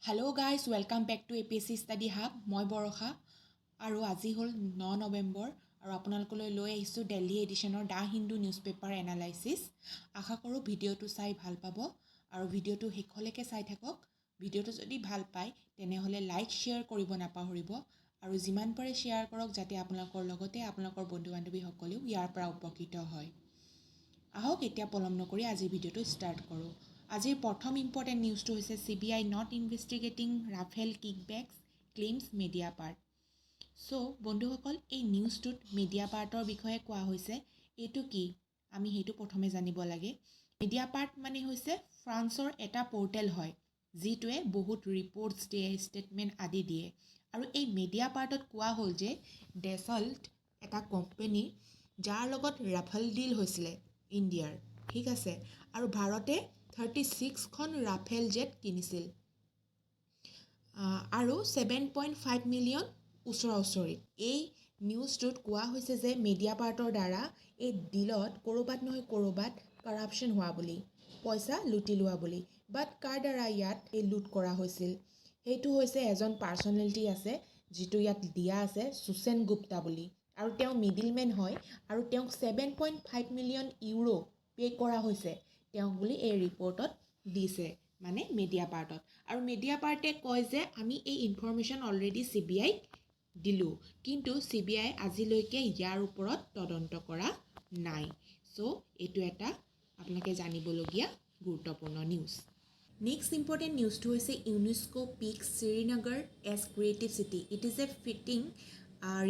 Hello guys, welcome back to APSC Study Hub. মই বৰষা আৰু আজি হ'ল 9 নৱেম্বৰ আৰু আপোনালোকলৈ লৈ আহিছোঁ Delhi এডিশ্যনৰ the Hindu news paper analysis. আশা কৰোঁ ভিডিঅ'টো চাই ভাল পাব আৰু ভিডিঅ'টো শেষলৈকে চাই থাকক। ভিডিঅ'টো যদি ভাল পায়, তেনেহ'লে লাইক, শ্বেয়াৰ কৰিব নাপাহৰিব আৰু যিমান পাৰে শ্বেয়াৰ কৰক, যাতে আপোনালোকৰ লগতে আপোনালোকৰ বন্ধু বান্ধৱীসকলেও ইয়াৰ পৰা উপকৃত হয়। আহক, এতিয়া পলম নকৰি আজিৰ ভিডিঅ'টো ষ্টাৰ্ট কৰোঁ। আজিৰ প্ৰথম ইম্পৰ্টেণ্ট নিউজটো হৈছে "CBI not investigating Rafale kickbacks, claims Mediapart." চ' বন্ধুসকল, এই নিউজটোত মিডিয়া পাৰ্টৰ বিষয়ে কোৱা হৈছে। এইটো কি, আমি সেইটো প্ৰথমে জানিব লাগে। মিডিয়া পাৰ্ট মানে হৈছে ফ্ৰান্সৰ এটা পৰ্টেল হয়, যিটোৱে বহুত ৰিপৰ্টছ দিয়ে, ষ্টেটমেণ্ট আদি দিয়ে। আৰু এই মিডিয়া পাৰ্টত কোৱা হ'ল যে ডেচল্ট এটা কোম্পেনী, যাৰ লগত ৰাফেল ডিল হৈছিলে ইণ্ডিয়াৰ, ঠিক আছে, আৰু ভাৰতে 36খন ৰাফেল জেট কিনিছিল আৰু 7.5 মিলিয়ন ওচৰা ওচৰিত। এই নিউজটোত কোৱা হৈছে যে মিডিয়া পাৰ্টৰ দ্বাৰা এই ডিলত ক'ৰবাত নহয় ক'ৰবাত কাৰাপশ্যন হোৱা বুলি, পইচা লুটি লোৱা বুলি। বাট কাৰ দ্বাৰা ইয়াত এই লুট কৰা হৈছিল? সেইটো হৈছে এজন পাৰ্চনেলিটি আছে, যিটো ইয়াত দিয়া আছে সুচেন গুপ্তা বুলি আৰু তেওঁ মিডিলমেন হয় আৰু তেওঁক 7.5 million euro pay কৰা হৈছে তেওঁক বুলি এই ৰিপৰ্টত দিছে, মানে মিডিয়া পাৰ্টত। আৰু মিডিয়া পাৰ্টে কয় যে আমি এই ইনফৰ্মেশ্যন অলৰেডি চিবিআইক দিলোঁ, কিন্তু চিবিআই আজিলৈকে ইয়াৰ ওপৰত তদন্ত কৰা নাই। চ' এইটো এটা আপোনালোকে জানিবলগীয়া গুৰুত্বপূৰ্ণ নিউজ। নেক্সট ইম্পৰ্টেণ্ট নিউজটো হৈছে "UNESCO picks Srinagar as creative city. It is a fitting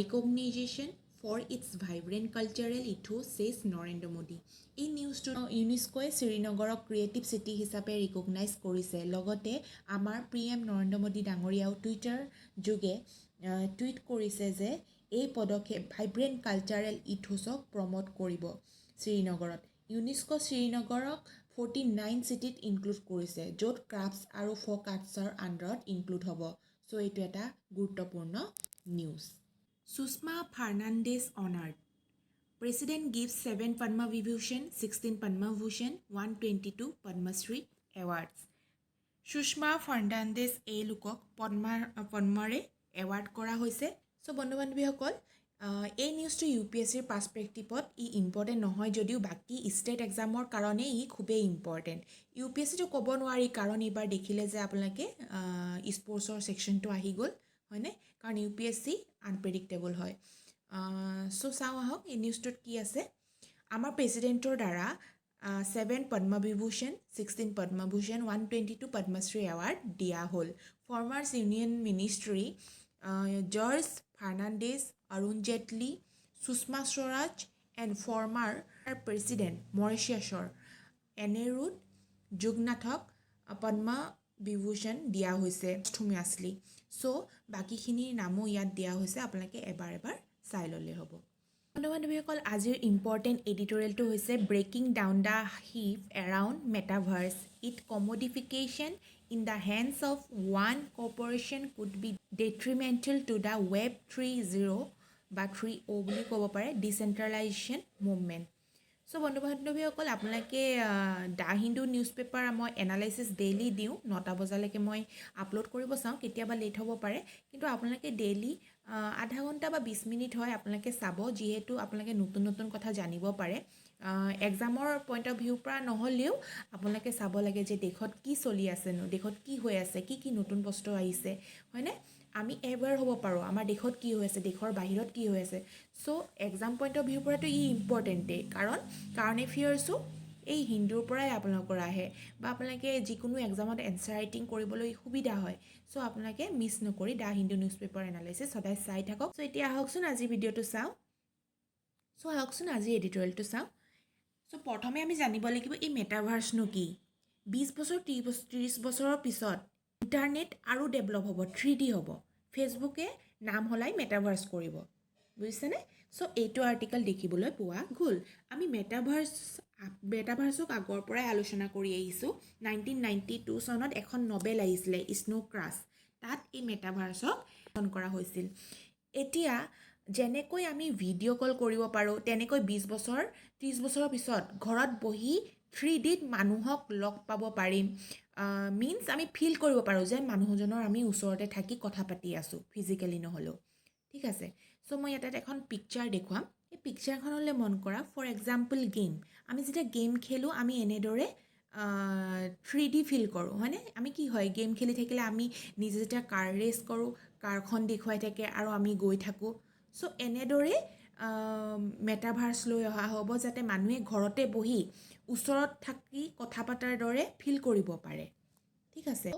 recognition for its vibrant cultural ethos," says Narendra Modi. এই নিউজটো ইউনেস্কোৱে শ্ৰীনগৰক ক্ৰিয়েটিভ চিটি হিচাপে ৰিকগনাইজ কৰিছে। লগতে আমাৰ পিএম নৰেন্দ্ৰ মোদী ডাঙৰীয়াও টুইটাৰ যোগে টুইট কৰিছে যে এই পদক্ষেপ ভাইব্ৰেণ্ট কালচাৰেল ইথোছক প্ৰম'ট কৰিব শ্ৰীনগৰত। ইউনেস্কো শ্ৰীনগৰক 49 চিটিত ইনক্লুড কৰিছে, য'ত ক্ৰাফ্টছ আৰু ফ'ক আৰ্টছৰ আণ্ডাৰত ইনক্লুড হ'ব। চ' এইটো এটা গুৰুত্বপূৰ্ণ news. Sushma Fernandes honoured. President gives seven Padma Vibhushan, 16 Padma Bhushan, 122 Padma Shri awards. Sushma Fernandes এই লোকক পদ্মাৰে এৱাৰ্ড কৰা হৈছে। চ' বন্ধু বান্ধৱীসকল, এই নিউজটো ইউপিএছচিৰ পাৰ্চপেক্টিভত ই ইম্পৰ্টেণ্ট নহয় যদিও বাকী ষ্টেট এক্সামৰ কাৰণে ই খুবেই ইম্পৰ্টেণ্ট। ইউপিএছচিটো ক'ব নোৱাৰি, কাৰণ এইবাৰ দেখিলে যে আপোনালোকে স্পৰ্টছৰ ছেকশ্যনটো আহি গ'ল, হয়নে? কাৰণ ইউপিএছচি আনপ্ৰেডিক্টেবল হয়। চ' চাওঁ আহক এই নিউজটোত কি আছে। আমাৰ প্ৰেচিডেণ্টৰ দ্বাৰা seven Padma Vibhushan, 16 Padma Bhushan, 122 Padma Shri award দিয়া হ'ল। Former union ministry George Fernandes, Arun Jaitley, Sushma Swaraj and former president মৰিচিয়াছৰ Aniruddha যুগনাথক Padma Vibhushan দিয়া হৈছে পষ্টহিউমাছলি। চ' বাকীখিনিৰ নামো ইয়াত দিয়া হৈছে, আপোনালোকে এবাৰ এবাৰ চাই ল'লে হ'ব। বন্ধু বান্ধৱীসকল, আজিৰ ইম্পৰ্টেণ্ট এডিটৰিয়েলটো হৈছে "Breaking down the hype around metaverse. Its commodification in the hands of one corporation could be detrimental to the Web 3.0" বা 3.0 বুলি ক'ব পাৰে, ডিচেণ্ট্ৰেলাইজেশ্যন মুভমেণ্ট। চ' বন্ধু বান্ধৱীসকল, আপোনালোকে the Hindu news paper মই এনালাইচিছ ডেইলি দিওঁ। 9টা বজালৈকে মই আপলোড কৰিব চাওঁ, কেতিয়াবা লেট হ'ব পাৰে। কিন্তু আপোনালোকে ডেইলি আধা ঘণ্টা বা 20 মিনিট হয় আপোনালোকে চাব, যিহেতু আপোনালোকে নতুন নতুন কথা জানিব পাৰে। এক্সামৰ পইণ্ট অফ ভিউৰ পৰা নহ'লেও আপোনালোকে চাব লাগে যে দেশত কি চলি আছেনো, দেশত কি হৈ আছে, কি কি নতুন বস্তু আহিছে, হয়নে? আমি এৱেৰ হ'ব পাৰোঁ আমাৰ দেশত কি হৈ আছে, দেশৰ বাহিৰত কি হৈ আছে। চ' এক্সাম পইণ্ট অফ ভিউৰ পৰাতো ই ইম্পৰ্টেণ্টেই, কাৰণ কাৰেণ্ট এফেয়াৰ্ছো এই হিন্দুৰ পৰাই আপোনালোকৰ আহে বা আপোনালোকে যিকোনো এক্সামত এনচাৰ ৰাইটিং কৰিবলৈ সুবিধা হয়। চ' আপোনালোকে মিছ নকৰি the Hindu news paper analysis সদায় চাই থাকক। চ' এতিয়া আহকচোন আজিৰ ভিডিঅ'টো চাওঁ। চ' আহকচোন আজি এডিটৰিয়েলটো চাওঁ। চ' প্ৰথমে আমি জানিব লাগিব এই মেটাভাৰ্চনো কি। 20 বছৰ, 30 বছৰ, 30 বছৰৰ পিছত ইণ্টাৰনেট আৰু ডেভেলপ হ'ব, 3D হ'ব। ফেচবুকে নাম সলাই মেটাভাৰ্চ কৰিব, বুজিছেনে? চ' এইটো আৰ্টিকেল দেখিবলৈ পোৱা গ'ল। আমি মেটাভাৰ্চক আগৰ পৰাই আলোচনা কৰি আহিছোঁ। 1992 চনত এখন নবেল আহিছিলে স্ন' ক্ৰাছ, তাত এই মেটাভাৰ্চক কৰা হৈছিল। এতিয়া যেনেকৈ আমি ভিডিঅ' কল কৰিব পাৰোঁ, তেনেকৈ 20 বছৰ, 30 বছৰৰ পিছত ঘৰত বহি 3Dত মানুহক লগ পাব পাৰিম। মিনছ আমি ফিল কৰিব পাৰোঁ যে মানুহজনৰ আমি ওচৰতে থাকি কথা পাতি আছোঁ, ফিজিকেলি নহ'লেও। ঠিক আছে, চ' মই ইয়াতে এখন পিকচাৰ দেখুৱাম। এই পিকচাৰখনলৈ মন কৰা। ফৰ এক্সাম্পল গেম, আমি যেতিয়া গেম খেলোঁ আমি এনেদৰে 3D feel কৰোঁ, হয়নে? আমি কি হয়, গেম খেলি থাকিলে আমি নিজে যেতিয়া কাৰ ৰেচ কৰোঁ, কাৰখন দেখুৱাই থাকে আৰু আমি গৈ থাকোঁ। চ' এনেদৰে মেটাভাৰ্চ লৈ অহা হ'ব, যাতে মানুহে ঘৰতে বহি ওচৰত থাকি কথা পতাৰ দৰে ফিল কৰিব পাৰে। ঠিক আছে,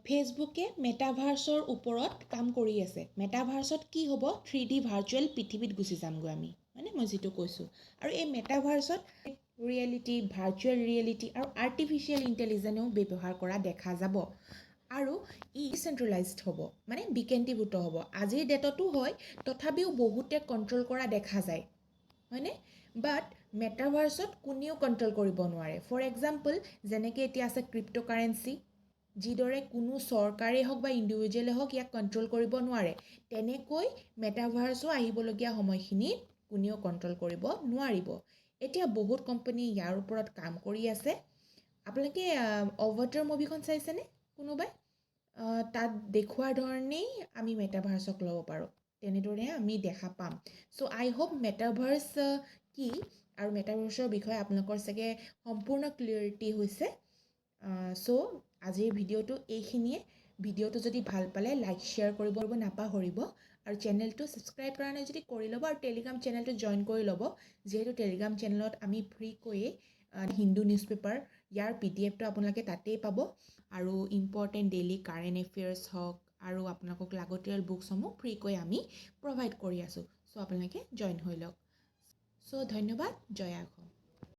ফেচবুকে মেটাভাৰ্চৰ ওপৰত কাম কৰি আছে। মেটাভাৰ্চত কি হ'ব? 3D virtual পৃথিৱীত গুচি যামগৈ আমি, হয়নে? মই যিটো কৈছোঁ। আৰু এই মেটাভাৰ্চত ৰিয়েলিটি, ভাৰ্চুৱেল ৰিয়েলিটি আৰু আৰ্টিফিচিয়েল ইণ্টেলিজেঞ্চো ব্যৱহাৰ কৰা দেখা যাব আৰু ই চেণ্ট্ৰেলাইজড হ'ব, মানে বিকেন্দ্ৰীভূত হ'ব। আজিৰ ডেটতো হয়, তথাপিও বহুতে কণ্ট্ৰল কৰা দেখা যায়, হয়নে? বাট মেটাভাৰ্চত কোনেও কণ্ট্ৰল কৰিব নোৱাৰে। ফৰ এক্সাম্পল যেনেকৈ এতিয়া আছে ক্ৰিপ্ট' কাৰেঞ্চি, যিদৰে কোনো চৰকাৰেই হওক বা ইণ্ডিভিজুৱেলেই হওক ইয়াক কণ্ট্ৰল কৰিব নোৱাৰে, তেনেকৈ মেটাভাৰ্চো আহিবলগীয়া সময়খিনিত কোনেও কণ্ট্ৰল কৰিব নোৱাৰিব। এতিয়া বহুত কোম্পানী ইয়াৰ ওপৰত কাম কৰি আছে। আপোনালোকে অৱতাৰ মুভিখন চাইছেনে কোনোবাই? তাত দেখুওৱাৰ ধৰণেই আমি মেটাভাৰ্চক ল'ব পাৰোঁ, তেনেদৰে আমি দেখা পাম। চ' আই হোপ মেটাভাৰ্চ কি আৰু মেটাভাৰ্চৰ বিষয়ে আপোনালোকৰ চাগে সম্পূৰ্ণ ক্লিয়াৰিটি হৈছে। চ' আজিৰ ভিডিঅ'টো এইখিনিয়ে। ভিডিঅ'টো যদি ভাল পালে লাইক শ্বেয়াৰ কৰিব নাপাহৰিব আৰু চেনেলটো ছাবস্ক্ৰাইব কৰা নাই যদি কৰি ল'ব আৰু টেলিগ্ৰাম চেনেলটো জইন কৰি ল'ব, যিহেতু টেলিগ্ৰাম চেনেলত আমি ফ্ৰীকৈয়ে হিন্দু নিউজ পেপাৰ ইয়াৰ পিডিএফটো আপোনালোকে তাতেই পাব আৰু ইম্পৰ্টেণ্ট ডেইলি কাৰেণ্ট এফেয়াৰ্ছ হওক আৰু আপোনালোকক লাগতিয়াল বুকছসমূহ ফ্ৰীকৈ আমি প্ৰভাইড কৰি আছোঁ। চ' আপোনালোকে জইন হৈ লওক। চ' ধন্যবাদ, জয় অসম।